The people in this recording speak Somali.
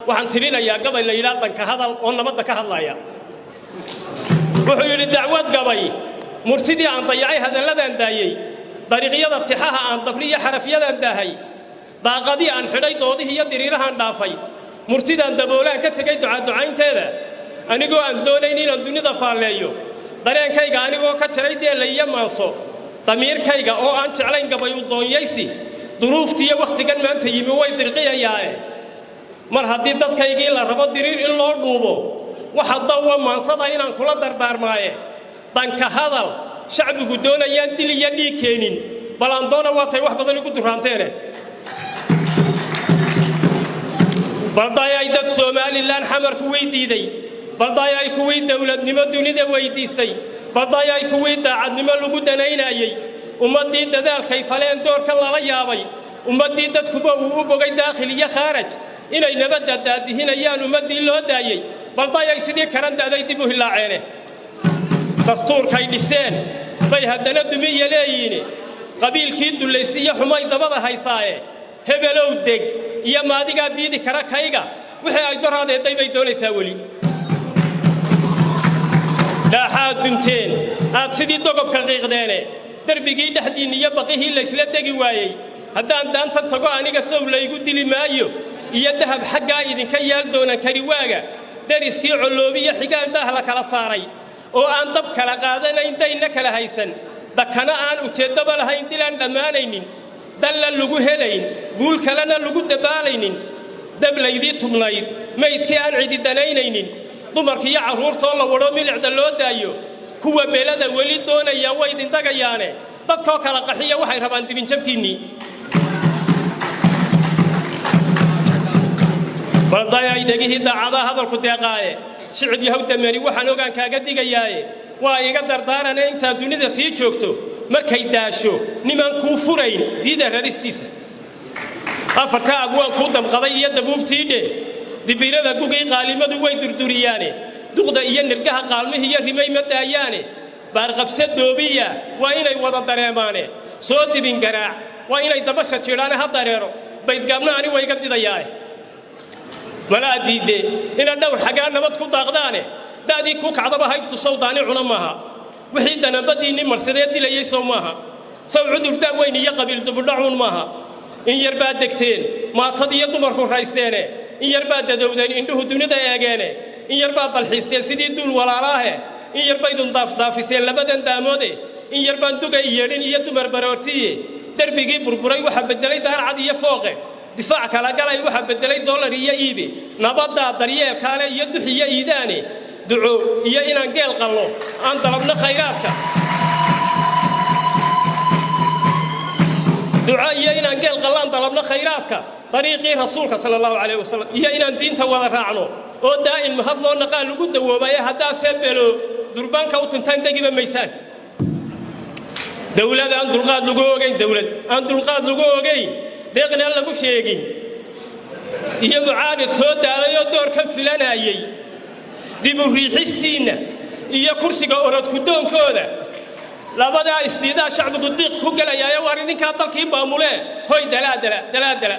Waxaan tirinayaa gabay la yidhaha Danka Hadal oo nabadda ka hadlaya. Wuxuu yidhi: dacwad gabay murtidii aan dayacay, hadalladaan daayey, dariiqyada tixaha aan dabriyo, xarafyadaan daahay, daaqadii aan xidhay, doodihii iyo diriirahaan dhaafay, murtidaan daboolaan ka tegay ducaaducaynteeda, anigoo aan doonayn inaan dunida faalleeyo, dareenkayga anigoo ka jaray deella iyo maanso, damiirkayga oo aan jeclayn gabay u doonyaysi, duruuftiiyo wakhtigan maanta yimi way dirqiyayaae, mar haddii dadkaygii la rabo diriir in loo dhuubo, waxa dawwa maansada inaan kula dardaarmaaye. Danka hadal shacbigu doonayaan dil iyo dhiig keenin, balandoona waatay wax badan igu duraanteene. Balday dad Somalilan Xamar kuwii diiday, balday ay kuwii dowladnimo dunida weydiistay, balday ay kuwii daacadnimo lagu danaynayey, ummaddii dadaalkay faleen doorkan lala yaabay, ummaddii dadkuba uu u bogay daakhil iyo khaaraj inay nabadda daadihinayaan, ummaddii loo daayey, balday ay sidii karan da'day dib u hilaaceene. Dastuurkay dhiseen bay haddana dumiya leeyihiin, qabiilkii dullaysta iyo xumay dabada haysaaye, hebelow deg iyo maadigaa diidi kara kayga, wixii ay doraadeedday bay doonaysaa weli. Dhaaxaad dunteen aad sidii dogobka qiiqdeene, derbigii dhexdiinna iyo baqihii laysla degi waayey, haddaan daantan tago aniga sow laygu dili maayo, iyo dahab xaggaa idinka yaal doonan kari waaga, deriskii colloobiyo xigaan daah la kala saaray oo aan dab kala qaadanayn, daynna kala haysan, dakana aan ujeeddaba lahayn, dilaan dhammaanaynin, dalla lagu helayn, guul kalena lagu dabaalaynin, dablaydii tubnayd maydkii aan cidi danaynaynin, dumarkiiyo carruurtoo la wadho milicda loo daayo, kuwa belada weli doonaya way idindagayaane, dadkoo kala qaxiya waxay rabaan dibinjabkiinnii. Baldayay dhegihii daacadaha hadalku deeqaaye, shicib yahow damani waxaan ogaan kaaga digayaaye, waa iga dardaarane intaad dunida sii joogto, markay daasho nimaan kuu furayn diida raristiisa. Afartaa abwaan kuu damqaday iyo dabuubtiidhe, dibirada gugii qaalimadu way durduriyaane, duqda iyo nirgaha qaalmihii iyo rimay ma daayaane, baarqabse doobiya waa inay wada dareemaane, soo dibin garaac waa inay dabasha jidhaane, ha dareero baydgaabna ani waa iga didayaae. Malaa diidde inaad dhowr xaggaa nabad ku daaqdaane, da'dii ku kacdaba haybtu sawdaani cuna maaha, wixii danabadiinni marsadee dilayey sow maaha, sow cudur da'weyn iyo qabiil dubudhacuun maaha. In yar baad degteen maatadiiyo dumarku raysteene, in yar baad dadowdeen indhuhu dunida eegeene, in yar baad dalxiisteen sidii duul walaalaahe, in yar baydun daafdaafiseen labadan daamoode, in yar baan dugay yeedhin iyo dumar baroortiye, derbigii burburay waxa beddelay daarcad iyo fooqe, difaac kala galay waxa beddelay dollar iyo iibe, nabaddaa daryeelkaale iyo duxiyo iidaane, duco iyo inaan geel qallo aan dalabno khayraadka, duco iyo inaan geel qallaan dalabno khayraadka, dariiqii rasuulka sala allahu calayh wasalam iyo inaan diinta wada raacno oo daa'in mahad loo naqaan lagu dawoobaye, haddaasee belo durbaanka u tuntaan degiba maysaan. Dowlad aan dulqaad lagu ogayn, dowlad aan dulqaad lagu ogayn, deeqna lagu sheegin, iyo mucaarid soo daalayoo door ka filanayey, dib u riixistiinna iyo kursiga orodkudoonkooda, labadaa isdiidaa shacbigu diiq ku gelayaaye, waar idinkaa dalkii maamulee, hoy dalaadala dalaadala.